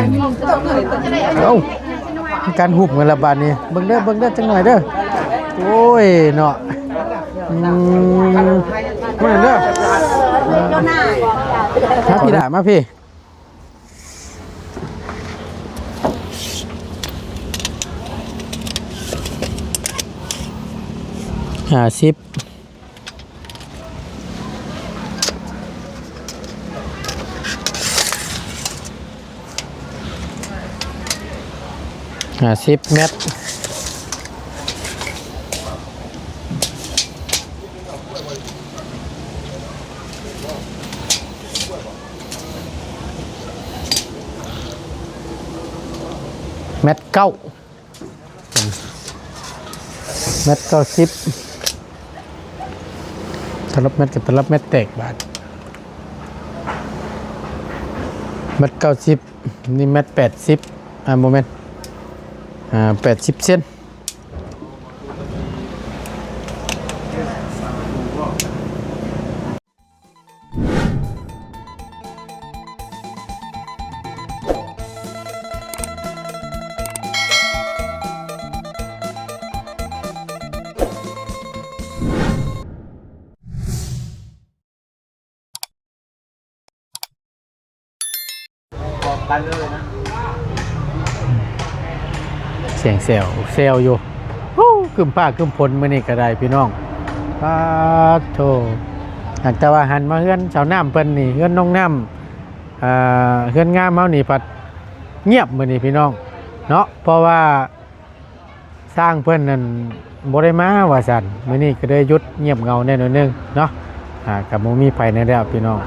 ເອົ້າ ມີການຫຸບກັນລະບາດນີ້ ເບິ່ງເດີ ເບິ່ງເດີ ຈັກໜ້ອຍເດີ. ໂອ້ຍເນາະ ອືມ ມາເດີ. ມາພີ່ຫຼ້າ ມາພີ່. ຫ້າສິບ ຫ້າສິບແມັດ. ແມັດເກົ້າ ແມັດເກົ້າສິບ ຕະລັບແມັດກັບຕະລັບແມັດແຕກບາດ ແມັດເກົ້າສິບ ນີ້ແມັດແປດສິບ ອ່າ ບໍ່ແມ່ນ ອ່າ ແປດສິບເຊັນ. ສຽງແຊວແຊວຢູ່. ໂອ້ ຄຶ້ມຟ້າຄຶ້ມຝົນມື້ນີ້ກໍໄດ້ພີ່ນ້ອງ. ປາດໂທ້ ຫາກແຕ່ວ່າຫັນມາເຮືອນສາວນ້ຳເພິ່ນນີ້ ເຮືອນນ້ອງນ້ຳ ອ່າ ເຮືອນງາມເຮົານີ້ພັດງຽບມື້ນີ້ພີ່ນ້ອງເນາະ ເພາະວ່າ ຊ່າງເພິ່ນນັ້ນບໍ່ໄດ້ມາວ່າຊັ້ນ ມື້ນີ້ກໍເລີຍຢຸດງຽບເຫງົາແດ່ໜ້ອຍໜຶ່ງເນາະ. ອ່າ ກໍບໍ່ມີໃຜແນ່ແລ້ວພີ່ນ້ອງ.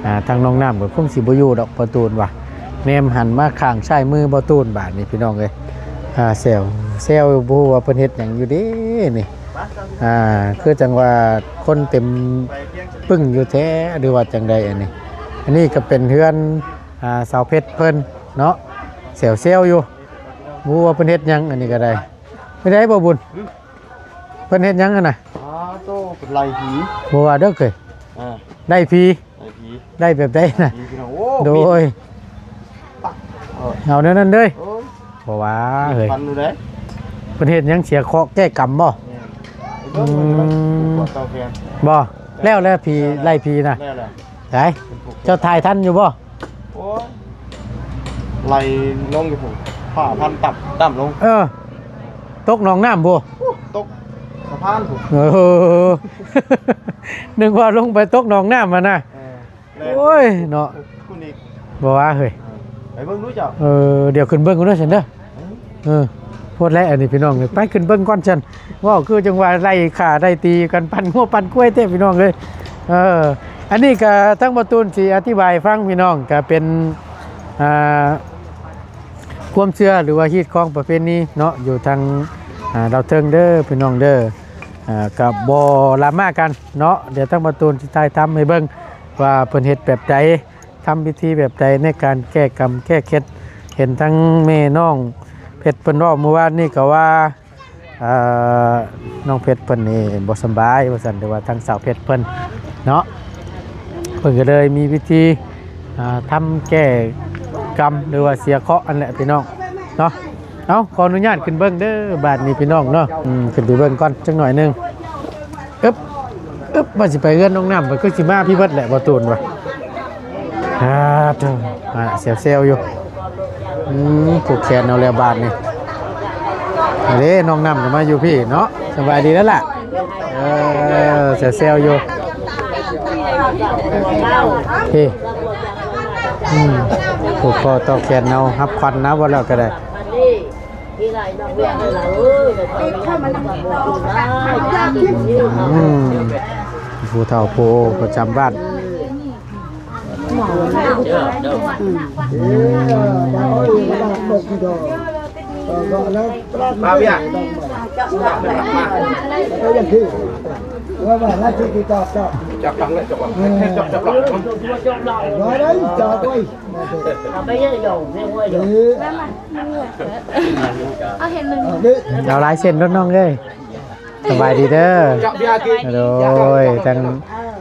ອ່າ ທາງນ້ອງນ້ຳກໍຄົງຊິບໍ່ຢູ່ດອກ ປະຕູນວ່າ ແນມຫັນມາຂ້າງຊ້າຍມືບໍ່ຕູນບາດນີ້ພີ່ນ້ອງເອີຍ. ອ່າ ແຊວ ແຊວ ບໍ່ຮູ້ວ່າເພິ່ນເຮັດຫຍັງຢູ່ເດ້ນີ້. ອ່າ ຄືຈັ່ງວ່າຄົນເຕັມປຶ້ງຢູ່ແທ້ ຫຼືວ່າຈັ່ງໃດອັນນີ້. ອັນນີ້ກໍເປັນເຮືອນ ອ່າ ສາວເພັດເພິ່ນເນາະ ແຊວໆຢູ່. ບໍ່ຮູ້ວ່າເພິ່ນເຮັດຫຍັງ ອັນນີ້ກໍໄດ້. ເປັນໃດບໍ່ບຸນ? ເພິ່ນເຮັດຫຍັງຫັ້ນນະ? ອໍ ໂຕ ເປັນໄລ່ຜີ. ບໍ່ວ່າເດີເຄີຍ ອ່າ ໄລ່ຜີ. ໄລ່ຜີ ໄລ່ແບບໃດນະ? ຜີພີ່ນ້ອງ. ໂອ້ ໂດຍ ເອົາແນວນັ້ນເດີ. ໂອ້ຍ ບໍ່ວ່າເຮີ້ຍ ເພິ່ນເຮັດຫຍັງ ເສຍເຄາະແກ້ກຳບໍ່? ແມ່ນ. ອືມ ບໍ່ ແລ້ວແລ້ວຜີ ໄລ່ຜີນະ ໄດ້ ເຈົ້າຖ່າຍທັນຢູ່ບໍ່? ໂອ້ຍ ໄລ່ລົງຢູ່ພຸ້ນ ຟ້າພັນຕ່ຳ ຕ່ຳລົງ. ເອີ ຕົກໜອງນ້ຳບໍ່? ໂອ້ ຕົກສະພານພຸ້ນ. ເອີ ນຶກວ່າລົງໄປຕົກໜອງນ້ຳຫັ້ນນະ. ເອີ ໂອ້ຍເນາະ ບໍ່ວ່າເຮີ້ຍ. ເອີ ໄປເບິ່ງດູເຈົ້າ. ເອີ ດຽວຂຶ້ນເບິ່ງກ່ອນເດີຊັ້ນເດີ. ເອີ ໂພດແລ້ວອັນນີ້ພີ່ນ້ອງເອີຍ ໄປຂຶ້ນເບິ່ງກ່ອນຊັ້ນ. ເວົ້າຄືຈັ່ງວ່າໄລ່ຂ້າໄລ່ຕີກັນ ປັ່ນງົວປັ່ນຄວາຍແທ້ພີ່ນ້ອງເອີຍ. ເອີ ອັນນີ້ກະທາງບ່າວຕູນຊິອະທິບາຍໃຫ້ຟັງພີ່ນ້ອງ ກະເປັນ ອ່າ ຄວາມເຊື່ອ ຫຼືວ່າຮີດຄອງປະເພນີເນາະ ຢູ່ທາງ ອ່າ ລາວເທິງເດີພີ່ນ້ອງເດີ. ອ່າ ກະບໍ່ລາມາກັນເນາະ ດຽວທາງບ່າວຕູນຊິຖ່າຍທຳໃຫ້ເບິ່ງວ່າເພິ່ນເຮັດແບບໃດ ທຳພິທີແບບໃດໃນການແກ້ກຳແກ້ເຄັດ. ເຫັນທັງແມ່ນ້ອງເພັດເພິ່ນເວົ້າມື້ວານນີ້ກໍວ່າ ເອີ ນ້ອງເພັດເພິ່ນນີ້ບໍ່ສະບາຍວ່າຊັ້ນ ຫຼືວ່າທາງສາວເພັດເພິ່ນເນາະ ເພິ່ນກໍເລີຍມີພິທີ ອ່າ ທຳແກ້ກຳ ຫຼືວ່າເສຍເຄາະຫັ້ນແຫຼະພີ່ນ້ອງເນາະ. ເອົາ ຂໍອະນຸຍາດຂຶ້ນເບິ່ງເດີບາດນີ້ພີ່ນ້ອງເນາະ. ອືມ ຂຶ້ນໄປເບິ່ງກ່ອນຈັກໜ້ອຍໜຶ່ງ. ອຶບ ອຶບ ວ່າຊິໄປເຮືອນນ້ອງນ້ຳ ມັນຄືຊິມາພີ້ເບິດແຫຼະ ບ່າວຕູນວ່າ. ອ່າ ໂທ້ ອ່າ ແຊວໆຢູ່. ອືມ ຜູກແຂນເອົາແລ້ວບາດນີ້. ເດ້ ນ້ອງນ້ຳກໍມາຢູ່ພີ້ເນາະ. ສະບາຍດີແລ້ວລະ. ເອີ ແຊວໆຢູ່ພີ້. ອືມ ຜູກຄໍຕໍ່ແຂນເອົາ ຮັບຂວັນນະ ບໍ່ແລ້ວກໍໄດ້. ອືມ ຜູ້ເຖົ້າຜູ້ປະຈຳບ້ານ. ເອົາລາຍເຊັນໂລດນ້ອງເອີຍ. ສະບາຍດີເດີ. ໂດຍ ທາງ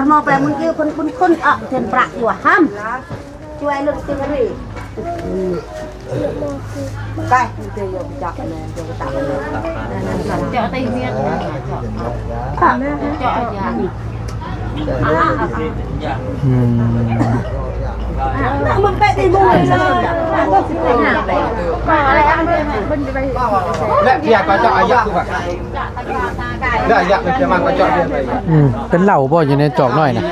Armo pe mun kiu kun kun kun a ten prak yu ham. Cuai luk tin ri. Kai te yo pijak ne yo tak ne. Cok tai miet. Cok ya. ອືມ ແລະເພຍກໍເຈົ້າອາຍະຄືກັນ ແລະອາຍະເປັນມາກໍເຈົ້າເພຍໄປ ອືມ ເປັນເຫຼົ້າບໍ່ຢູ່ໃນຈອກນ້ອຍນະ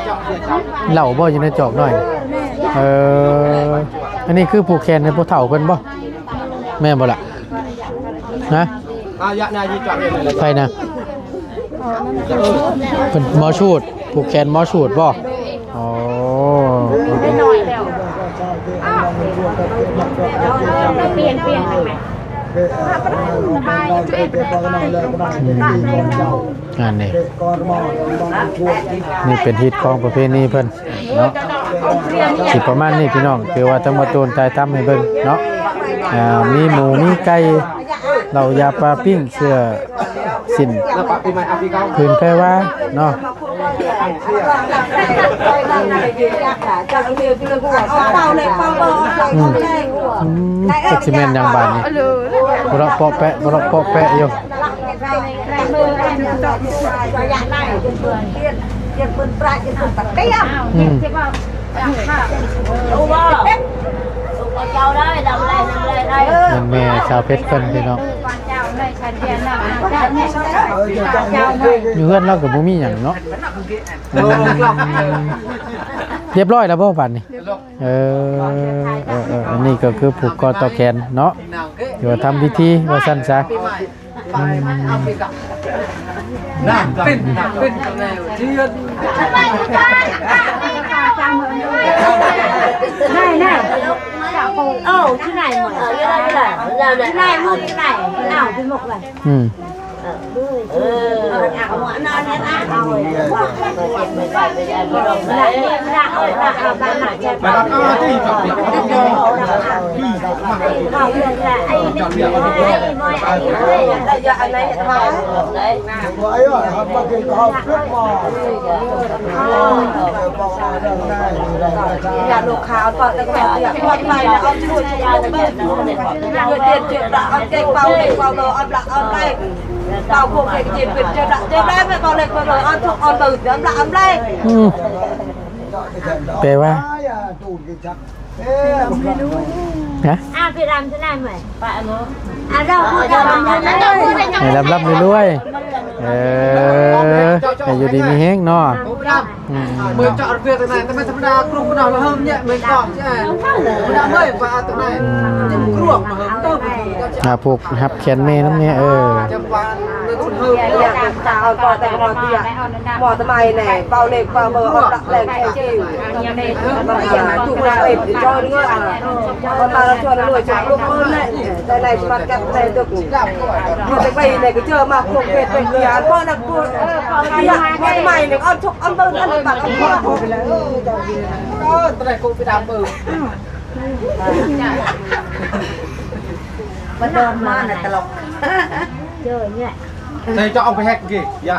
ເຫຼົ້າບໍ່ຢູ່ໃນຈອກນ້ອຍນະ ເອີ ອັນນີ້ຄືຜູກແຂນໃຫ້ຜູ້ເຖົ້າເພິ່ນບໍ່ ແມ່ນບໍ່ລະ ຮະ? ໃຜນະ? ເພິ່ນໝໍສູດ ຜູກແຂນໝໍສູດບໍ່? ອໍ ອືມ ອັນນີ້ ນີ້ເປັນຮີດຄອງປະເພນີເພິ່ນເນາະ ຊິປະມານນີ້ພີ່ນ້ອງ ຖືວ່າທັງໝົດໂຕນຖ່າຍທຳໃຫ້ເບິ່ງເນາະ ອ່າ ມີໝູ ມີໄກ່ ເຫຼົ້າຢາປາປີ້ງ ເສື້ອ ສິ້ນ ຜືນແພວາເນາະ ອືມ ອືມ ຈັກຊິແມ່ນຫຍັງບາດນີ້ ປະເລາະເປາະແປະ ປະເລາະເປາະແປະຢູ່ ອືມ ແມ່ນແມ່ສາວເພັດເພິ່ນພີ່ນ້ອງ ຢູ່ເຮືອນລາວກໍບໍ່ມີຫຍັງເນາະ ອືມ ຮຽບຮ້ອຍແລ້ວບໍ່ບາດນີ້? ເອີ ເອີ ເອີ ອັນນີ້ກໍຄືຜູກຄໍຕໍ່ແຂນເນາະ ຖືວ່າທຳພິທີວ່າຊັ້ນຊະ. ອືມ ອືມ ອືມ ແປວ່າ ຮະ? ໃຫ້ລ່ຳໆລວຍໆ ເອີ ໃຫ້ຢູ່ດີມີແຮງເນາະ ອືມ ອືມ ອ່າ ຜູກຮັບແຂນແມ່ນຳແນ່ ເອີ. ມັນເດີນມານະຕະຫຼົກ ເຈີເນີ້ຍ ໃສ່ເຈົ້າເອົາໄປແຮັກເກຍາ.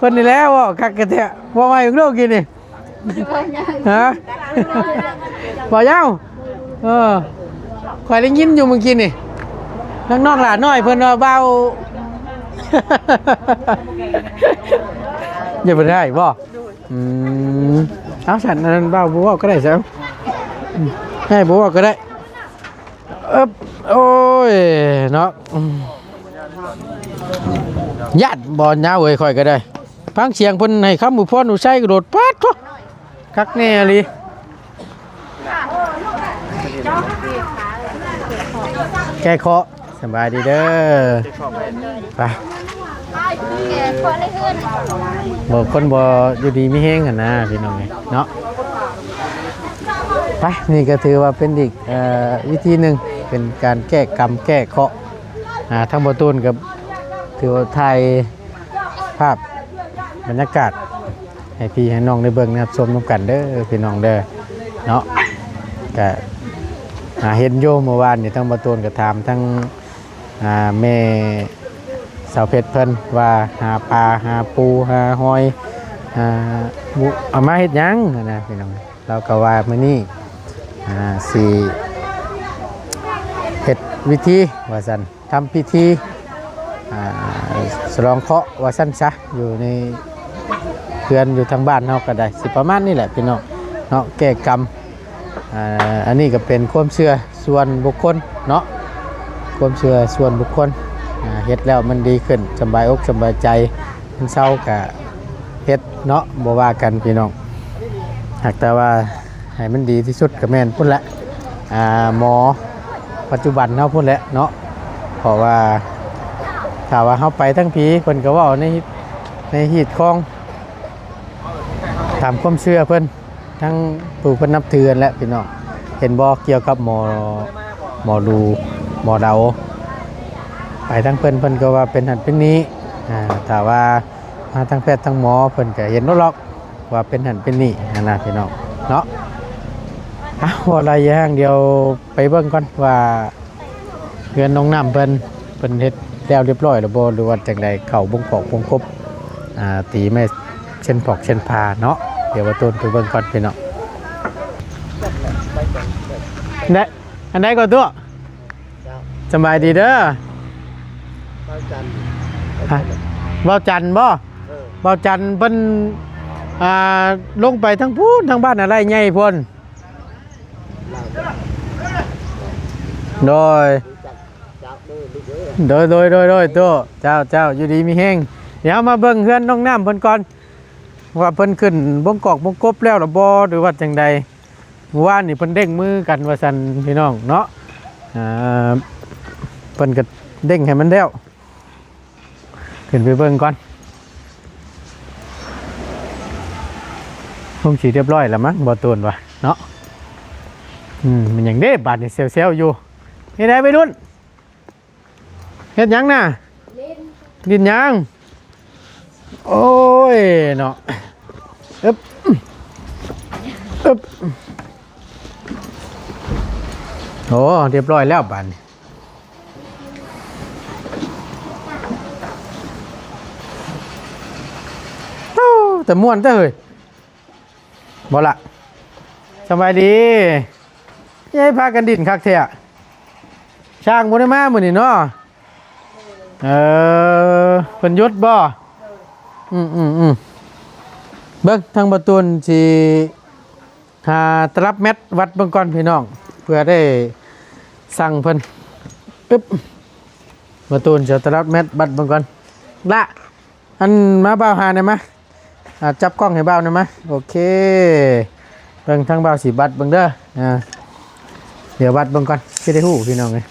ເພິ່ນນີ້ແຫຼະ ເວົ້າຄັກກະແທ້ ເວົ້າໃໝ່ເບິ່ງດູກີ້ນີ້ ຮະ ເວົ້າຍາວ ເອີ ຂ້ອຍໄດ້ຍິນຢູ່ມື້ກີ້ນີ້ ທາງນ້ອງຫຼ້ານ້ອຍເພິ່ນວ່າເວົ້າ ຢ່າເພິ່ນຮ້າຍບໍ? ອືມ ເອົາຊັ້ນ ອັນນັ້ນເວົ້າ ບໍ່ເວົ້າກໍໄດ້ຊະ ອືມ ໃຫ້ບໍ່ເວົ້າກໍໄດ້ ເອີບ ໂອ້ຍ ເນາະ ອືມ ຢ້ານບໍ່ຍາວເອີຍ ຂ້ອຍກໍໄດ້ ຟັງສຽງເພິ່ນໃຫ້ຄຳອວຍພອນອວຍໄຊກະໂດດ ປາດໂທ້ ຄັກແນ່ອີ່ຫຼີ ແກ້ເຄາະ ສະບາຍດີເດີ ໄປ ບໍ່ ຄົນບໍ່ຢູ່ດີມີແຮງຫັ້ນນາ ພີ່ນ້ອງເອີຍເນາະ ໄປ ນີ້ກໍຖືວ່າເປັນອີກ ເອີ ວິທີໜຶ່ງ ເປັນການແກ້ກຳແກ້ເຄາະ ອາ ທາງບໍ່ຕູນກໍຖືວ່າຖ່າຍພາບບັນຍາກາດ ໃຫ້ພີ່ໃຫ້ນ້ອງໄດ້ເບິ່ງໄດ້ຮັບຊົມນຳກັນເດີພີ່ນ້ອງເດີເນາະ ກະ ຫາເຫັນຢູ່ ເມື່ອວານນີ້ທາງບ່າວໂຕນກໍຖາມທາງ ອ່າ ແມ່ສາວເພັດເພິ່ນວ່າ ຫາປາ ຫາປູ ຫາຫອຍ ຫາ ເອົາມາເຮັດຫຍັງຫັ້ນນະພີ່ນ້ອງ ລາວກໍວ່າມື້ນີ້ ອ່າ ຊິເຮັດພິທີວ່າຊັ້ນ ທຳພິທີ ອ່າ ສະຫຼອງເຄາະວ່າຊັ້ນຊະ ຢູ່ໃນເຮືອນຢູ່ທາງບ້ານເຮົາກໍໄດ້ ຊິປະມານນີ້ແຫຼະພີ່ນ້ອງເນາະ ແກ້ກຳ ອ່າ ອັນນີ້ກໍເປັນຄວາມເຊື່ອສ່ວນບຸກຄົນເນາະ ຄວາມເຊື່ອສ່ວນບຸກຄົນ ອ່າ ເຮັດແລ້ວມັນດີຂຶ້ນ ສະບາຍອົກສະບາຍໃຈ ມັນເຊົາກໍເຮັດເນາະ ບໍ່ວ່າກັນພີ່ນ້ອງ ຫາກແຕ່ວ່າ ໃຫ້ມັນດີທີ່ສຸດກໍແມ່ນພຸ້ນແຫຼະ ອ່າ ໝໍປັດຈຸບັນເຮົາພຸ້ນແຫຼະເນາະ ເພາະວ່າຖ້າວ່າເຮົາໄປທາງພີ້ ເພິ່ນກໍເວົ້າໃນ ໃນຮີດຄອງ ຕາມຄວາມເຊື່ອເພິ່ນ ທັງຜູ້ເພິ່ນນັບຖືຫັ້ນແຫຼະພີ່ນ້ອງ ເຫັນບໍ່ ກ່ຽວກັບໝໍ ໝໍດູ ໝໍເດົາ ໄປທາງເພິ່ນ ເພິ່ນກໍວ່າເປັນຫັ້ນເປັນນີ້ ອ່າ ຖ້າວ່າມາທາງແພດທາງໝໍ ເພິ່ນກໍເຫັນໂລດ ວ່າເປັນຫັ້ນເປັນນີ້ຫັ້ນນະພີ່ນ້ອງເນາະ ອ່ະ ເວົ້າຫຼາຍຢ່າງ ດຽວໄປເບິ່ງກ່ອນວ່າເຮືອນນ້ອງນ້ຳເພິ່ນ ເພິ່ນເຮັດແລ້ວຮຽບຮ້ອຍແລ້ວບໍ່ ຫຼືວ່າຈັ່ງໃດ ເຂົ້າບົງຂອກບົງກົບ ອ່າ ຕີໄມ້ເຊັ່ນຜອກເຊັ່ນພາເນາະ ດຽວບ່າວໂຕນໄປເບິ່ງກ່ອນພີ່ນ້ອງ ໄດ້ ອັນໃດກໍຕົວະ? ເຈົ້າ ສະບາຍດີເດີ ບ່າວຈັນ ຮະ ບ່າວຈັນບໍ? ເອີ ບ່າວຈັນເພິ່ນ ອ່າ ລົງໄປທາງພຸ້ນ ທາງບ້ານອາໄລໃຫຍ່ພຸ້ນ ໂດຍ ໂດຍ ໂດຍ ໂດຍ ໂດຍ ໂຕ ເຈົ້າ ເຈົ້າ ຢູ່ດີມີແຮງ ດຽວເຮົາມາເບິ່ງເຮືອນນ້ອງນ້ຳເພິ່ນກ່ອນ ວ່າເພິ່ນຂຶ້ນບົງກອກບົງກົບແລ້ວລະບໍ່ ຫຼືວ່າຈັ່ງໃດ? ມື້ວານນີ້ເພິ່ນເດ້ງມືກັນວ່າຊັ້ນພີ່ນ້ອງເນາະ ເອີ ເພິ່ນກໍເດ້ງໃຫ້ມັນແລ້ວ ຂຶ້ນໄປເບິ່ງກ່ອນ ຄົງຊິຮຽບຮ້ອຍລະມັ້ງ ບ່າວໂຕນວ່າເນາະ ອືມ ແມ່ນຫຍັງເດ້ບາດນີ້ ແຊວໆຢູ່ ເຮັດໃດໄວລຸ້ນ? ເຮັດຫຍັງນະ? ຫຼິ້ນ ຫຼິ້ນຫຍັງ? ໂອ້ຍເນາະ ອຶບ ອຶບ ໂອ້ ຮຽບຮ້ອຍແລ້ວບາດນີ້ ໂອ້ ແຕ່ມ່ວນແທ້ເຮີ້ຍ. ບໍ່ລະ ສະບາຍດີ ເອີຍ ພາກັນດິ້ນຄັກແທ້ ຊ່າງບໍ່ໄດ້ມາມື້ນີ້ເນາະ ເອີ ເພິ່ນຢຸດບໍ່? ອືມໆໆ ເບິ່ງທາງບ່າວຕູນຊິຫາຕະລັບແມັດວັດເບິ່ງກ່ອນພີ່ນ້ອງ ເພື່ອໄດ້ສັ່ງເພິ່ນ ອຶບ ບ່າວຕູນຊິເອົາຕະລັບແມັດວັດເບິ່ງກ່ອນ ລະ ອັນ ມາບ່າວຫາແດ່ມາ ອ່າ ຈັບກ້ອງໃຫ້ບ່າວແດ່ມາ ໂອເຄ ເບິ່ງທາງບ່າວຊິວັດເບິ່ງເດີ ອ່າ ດຽວວັດເບິ່ງກ່ອນ ຊິໄດ້ຮູ້ພີ່ນ້ອງເອີຍ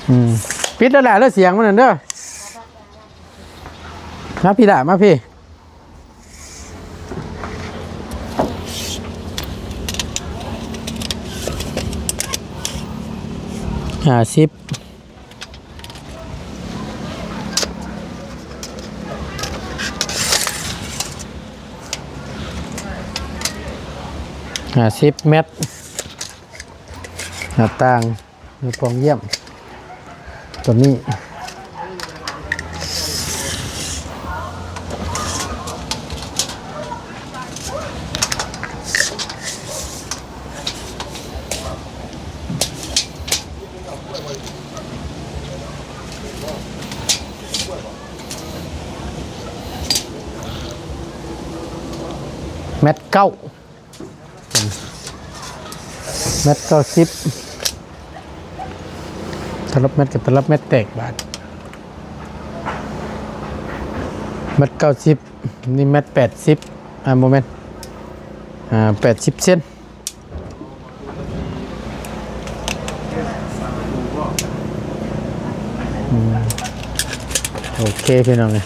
ອືມ ປິດແລ້ວລະ ແລ້ວສຽງມັນນັ້ນເດີ ມາພີ້ລະ ມາພີ້ ຫ້າສິບ ຫ້າສິບແມັດ ໜ້າຕ່າງ ມີປ່ອງຢ້ຽມ ຕົວນີ້ ແມັດເກົ້າ ແມັດເກົ້າສິບ ຕະລັບແມັດກັບຕະລັບແມັດແຕກບາດ ແມັດເກົ້າສິບ ນີ້ແມັດແປດສິບ ອ່າ ບໍ່ແມ່ນ ອ່າ ແປດສິບເຊັນ. ອືມ ໂອເຄພີ່ນ້ອງເອີຍ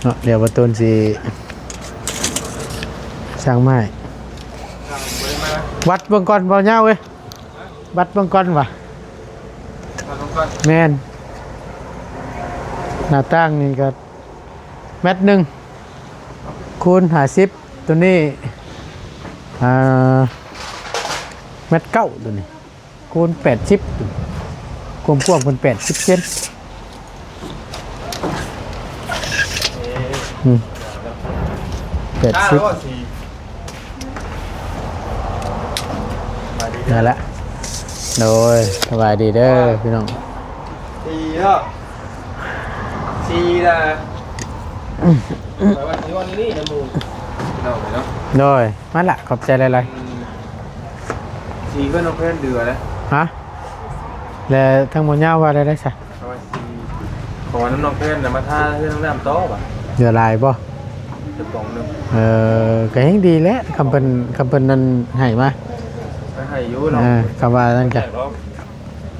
ເນາະ ດຽວບ່າວຕູນຊິສັ່ງມາໃຫ້ ວັດເບິ່ງກ່ອນ ບ່າວຍາວເອີຍ ວັດເບິ່ງກ່ອນວ່າ ວັດເບິ່ງກ່ອນ ແມ່ນ ໜ້າຕ່າງນີ້ກໍ ແມັດໜຶ່ງ ຄູນຫ້າສິບ ຕົວນີ້ ອ່າ ແມັດເກົ້າ ຕົວນີ້ ຄູນແປດສິບ ຄວາມກວ້າງເພິ່ນແປດສິບເຊັນ ອືມ ແປດສິບ ນັ້ນແຫຼະ ໂດຍ ສະບາຍດີເດີພີ່ນ້ອງ ສີ່ເນາະ ສີ່ນະ ຂ້ອຍວ່າຊິວ່ານີ້ນະໝູ່ ພີ່ນ້ອງເອີຍເນາະ ໂດຍ ມາລະ ຂອບໃຈຫຼາຍໆ ອືມ ສີ່ເພິ່ນນ້ອງເພິ່ນເດືອນະ ຮະ ແລ້ວທາງໝໍຍາວວ່າໄດ້ໄດ໋ຊະ? ເອົາໄວ້ຊິຂໍນຳນ້ອງເພິ່ນນະ ມາທາເຮືອນຫ້ອງນ້ຳຕໍ່ບາດ ເຫຼືອຫຼາຍບໍ່? ຈະປອງໜຶ່ງ ເອີ ກໍແຮ່ງດີແຫຼະ ຄຳເພິ່ນ ຄຳເພິ່ນນັ້ນໃຫ້ມາ ກໍໃຫ້ຢູ່ເນາະ ເອີ ຄຳວ່ານັ້ນກະ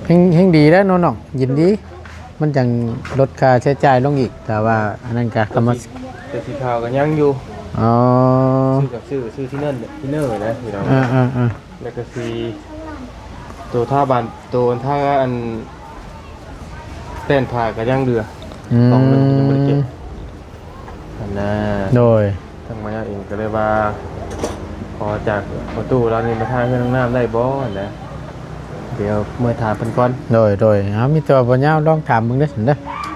ແຮ່ງ ແຮ່ງດີແລ້ວເນາະນ້ອງ ຍິນດີ ມັນຈັ່ງລົດຄ່າໃຊ້ຈ່າຍລົງອີກ ແຕ່ວ່າອັນນັ້ນກະ ກໍ ຄຳວ່າ ແຕ່ສີຂາວກໍຍັງຢູ່ ອໍ ຊື້ກັບຊື້ ຊື້ທີ່ເນີນ ທີ່ເນີນນະ ພີ່ນ້ອງ ເອີໆໆ ແລ້ວກໍຊິ ໂຕທາບານ ໂຕທາອັນ ແປ້ນຜ້າກໍຍັງເຫຼືອ ອືມ ກອງໜຶ່ງຍັງບໍ່ໄດ້ເກັບ ຫັ້ນນະ ໂດຍ ທາງມາເອງກໍເລີຍວ່າ ຂໍຈາກພໍ່ຕູ້ລາວນີ້ມາທາເຮືອນຫ້ອງນ້ຳໄດ້ບໍ່ຫັ້ນນະ ດຽວເມືອຖາມເພິ່ນກ່ອນ ໂດຍໆ ເອົາ ມີແຕ່ວ່າບໍ່ຍາວລອງຖາມເບິ່ງເດີຊັ້ນເດີ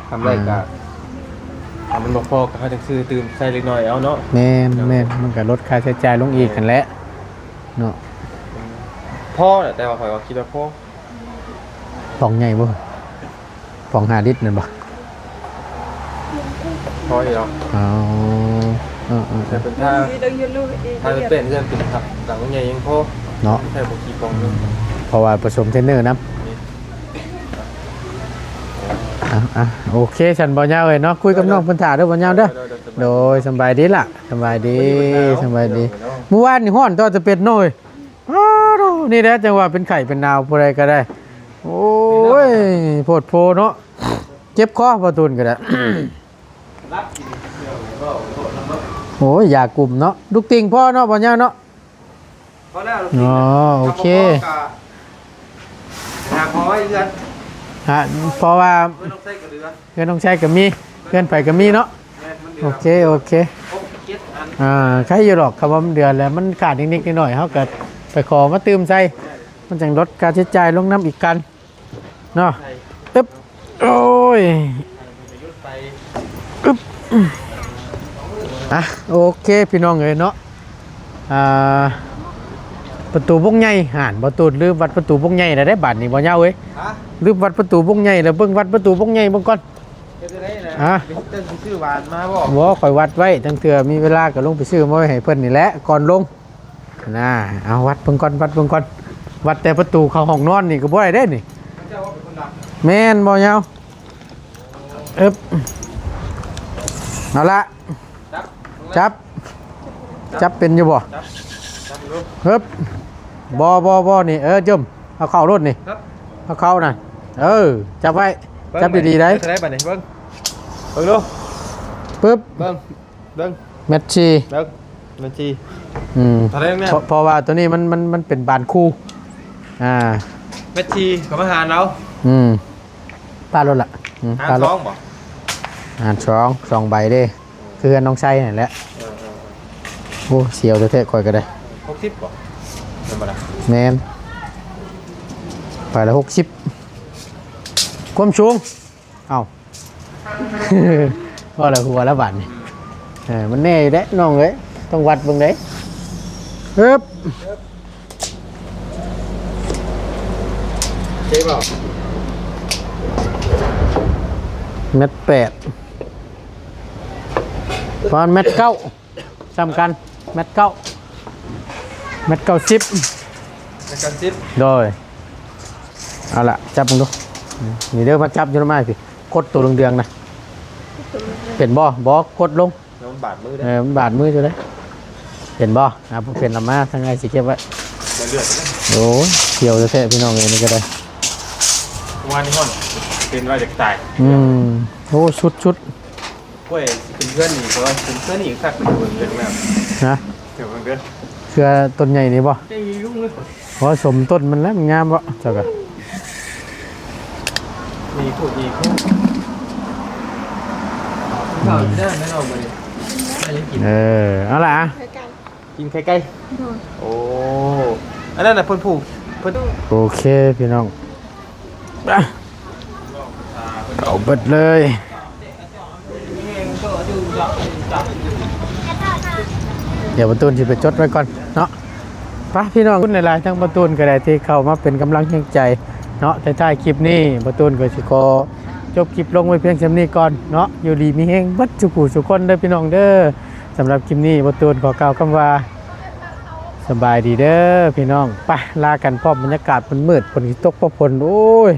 ທຳໄດ້ກໍ ອ່າ ຖ້າມັນບໍ່ພໍກໍເຮົາຈັ່ງຊື້ຕື່ມໃສ່ເລັກນ້ອຍເອົາເນາະ ແມ່ນໆ ມັນກໍລົດຄ່າໃຊ້ຈ່າຍລົງອີກຫັ້ນແຫຼະ ເນາະ ພໍແຫຼະ ແຕ່ວ່າຂ້ອຍວ່າຄິດວ່າພໍ ປ໋ອງໃຫຍ່ບໍ່? ປ໋ອງຫ້າລິດນັ້ນບໍ່? ພໍຢູ່ດອກ ອໍ ເອີໆໆ ແຕ່ເປັນທາງ ທາງເປັນເຮືອນເປັນຫຼັງໃຫຍ່ຍັງພໍເນາະ ແຕ່ບໍ່ກີ່ປ໋ອງໜຶ່ງ ເພາະວ່າປະສົມເທຣນເນີນຳ ນີ້ ອ່ະ ອ່ະ ໂອເຄ ຊັ້ນ ບໍ່ຍາວເອີຍເນາະ ຄຸຍກັບນ້ອງເພິ່ນຖ້າເດີ ບໍ່ຍາວເດີ ໂດຍ ສະບາຍດີລະ ສະບາຍດີ ສະບາຍດີ ມື້ວານນີ້ຮ້ອນຕໍ່ຈະເປັນເນາະ ອ້າໂທ້ ນີ້ແຫຼະຈັ່ງວ່າເປັນໄຂ້ເປັນໜາວ ຜູ້ໃດກໍໄດ້ ໂອ້ຍ ໂພດໂພເນາະ ເຈັບຄໍ ບ່າວຕູນກໍໄດ້ ໂອ້ຍ ຢາກຸມເນາະ ລູກຕິ່ງພໍເນາະ ບໍ່ຍາວເນາະ ພໍແລ້ວ ອໍ ໂອເຄ ຖ້າບໍ່ພໍກໍຫາພໍໄວ້ເຮືອນ ຮະ ເພາະວ່າເຮືອນນ້ອງໄຊກໍເຫຼືອ ເຮືອນນ້ອງໄຊກໍມີ ເຮືອນໃຜກໍມີເນາະ ແມ່ນ ມັນເດືອ ໂອເຄ ໂອເຄ ຫົກເຈັດອັນ ອ່າ ໃຄຢູ່ດອກ ຄຳວ່າມັນເດືອແລ້ວ ມັນຂາດນິດໆໜ້ອຍໆ ເຮົາກໍໄປຂໍມາຕື່ມໃສ່ ມັນຈັ່ງລົດຄ່າໃຊ້ຈ່າຍລົງນຳອີກກັນເນາະ ອຶບ ໂອ້ຍ ອຶບ ອ່ະ ໂອເຄ ພີ່ນ້ອງເອີຍເນາະ ອ່າ ປະຕູບົກໃຫຍ່ ຫານ ບໍ່ຕູດລືມວັດປະຕູບົກໃຫຍ່ແລ້ວເດ້ ບາດນີ້ບໍ່ຍາວເອີຍ ຮະ ລືມວັດປະຕູບົກໃຫຍ່ແລ້ວ ເບິ່ງວັດປະຕູບົກໃຫຍ່ເບິ່ງກ່ອນ ເຮັດຈັ່ງໃດນະ ຮະ ເຈົ້າຊິຊື້ຫວານມາບໍ່? ບໍ່ ຂ້ອຍວັດໄວ້ ຈັ່ງເທື່ອມີເວລາກໍລົງໄປຊື້ມາໄວ້ໃຫ້ເພິ່ນນີ້ແຫຼະ ກ່ອນລົງ ນະ ເອົາ ວັດເບິ່ງກ່ອນ ວັດເບິ່ງກ່ອນ ວັດແຕ່ປະຕູເຂົ້າຫ້ອງນອນນີ້ກໍບໍ່ໄດ້ເດ້ນີ້ ແມ່ນບໍ່ຍາວ ອຶບ ເອົາລະ ຈັບ ຈັບເປັນຢູ່ບໍ່? ຮຶບ ບໍ່ ບໍ່ ບໍ່ ນີ້ ເອີ ເຈີມ ເອົາເຂົ້າໂລດນີ້ ເອົາເຂົ້ານະ ເອີ ຈັບໄວ້ ຈັບດີໆໄດ໋ ເບິ່ງ ເບິ່ງ ເບິ່ງດູ ປຶບ ເບິ່ງ ເບິ່ງ ແມັດຊີ ເບິ່ງ ແມັດຊີ ອືມ ເທົ່າໃດແມ່ນ ເພາະ ເພາະວ່າຕົວນີ້ມັນ ມັນ ມັນເປັນບານຄູ່ ອ່າ ແມັດຊີກໍມາຫາເອົາ ອືມ ປາໂລດລະ ອືມ ຫານສອງບໍ່? ຫານສອງ ສອງໃບເດ້ ຄືເຮືອນນ້ອງໄຊນັ້ນແຫຼະ ເອີໆ ໂອ້ ສຽວແທ້ໆ ຂ້ອຍກໍໄດ້ ຫົກສິບບໍ່? ທຳມະດາ ແມ່ນ ໃບລະຫົກສິບ ຄວາມສູງ ເອົ້າ ພໍລະຫົວລະບາດນີ້ ເອີ ມັນແນ່ຢູ່ເດ້ນ້ອງເອີຍ ຕ້ອງວັດເບິ່ງເດ້ ຮຶບ ເຈັບບໍ່? ແມັດແປດ ປະມານແມັດເກົ້າ ສ່ຳກັນ ແມັດເກົ້າ ແມັດເກົ້າສິບ ແມັດເກົ້າສິບ ໂດຍ. ເອົາລະ ຈັບເບິ່ງດູ ນີ້ເດີ ມາຈັບຢູ່ນຳອ້າຍພີ້ ກົດໂຕເຫຼືອງໆນະ ເປັນບໍ່? ບໍ່ ກົດລົງ ແລ້ວມັນບາດມືເດ້ ເອີ ມັນບາດມືຢູ່ເດ້ ເຫັນບໍ່? ອ່າ ບໍ່ເປັນລະມາ ທາງອ້າຍຊິເກັບໄວ້ ແຕ່ເລືອດ ໂອ້ຍ ຂຽວແທ້ໆ ພີ່ນ້ອງເອີຍ ນີ້ກໍໄດ້ ເມື່ອວານນີ້ຮ້ອນ ເປັນວ່າຈະຕາຍ ອືມ ໂອ້ ສຸດໆ ໂອ້ຍ ຊິຂຶ້ນເຮືອນນີ້ ເພາະວ່າຂຶ້ນເຮືອນນີ້ຄັກ ເບິ່ງເລື່ອງແລ້ວ ຮະ? ເຈົ້າເບິ່ງເດີ ເຄືອຕົ້ນໃຫຍ່ນີ້ບໍ່? ເຈົ້າຢູ່ລຸງເດີ ເພາະວ່າສົມຕົ້ນມັນແລ້ວ ມັນງາມບໍ່ ເຈົ້າກະ ນີ້ໂຄດນີ້ໂຄດ ເຂົ້າໄດ້ແນ່ນອນມື້ນີ້ ໄດ້ຫຍັງກິນ ເອີ ເອົາລະ ກິນໄຂ່ໄກ່ ໂດຍ ໂອ້ ອັນນັ້ນນະເພິ່ນຜູກ ເພິ່ນ ໂອເຄ ພີ່ນ້ອງ ເອົາເບິດເລີຍ ດຽວປະຕູນຊິໄປຈົດໄວ້ກ່ອນເນາະ ໄປພີ່ນ້ອງ ຂອບຄຸນຫຼາຍໆ ທັງປະຕູນກໍໄດ້ທີ່ເຂົ້າມາເປັນກຳລັງແຮງໃຈເນາະ ທ້າຍໆຄລິບນີ້ປະຕູນກໍຊິຂໍຈົບຄລິບລົງໄວ້ພຽງສ່ຳນີ້ກ່ອນເນາະ ຢູ່ດີມີແຮງເບິດສູ່ຜູ້ສູ່ຄົນເດີພີ່ນ້ອງເດີ ສຳລັບຄລິບນີ້ປະຕູນຂໍກ່າວຄຳວ່າ ສະບາຍດີເດີພີ່ນ້ອງ ໄປ ລາກັນພ້ອມບັນຍາກາດມືດໆ ຝົນຊິຕົກບໍ່ຝົນ ໂອ້ຍ.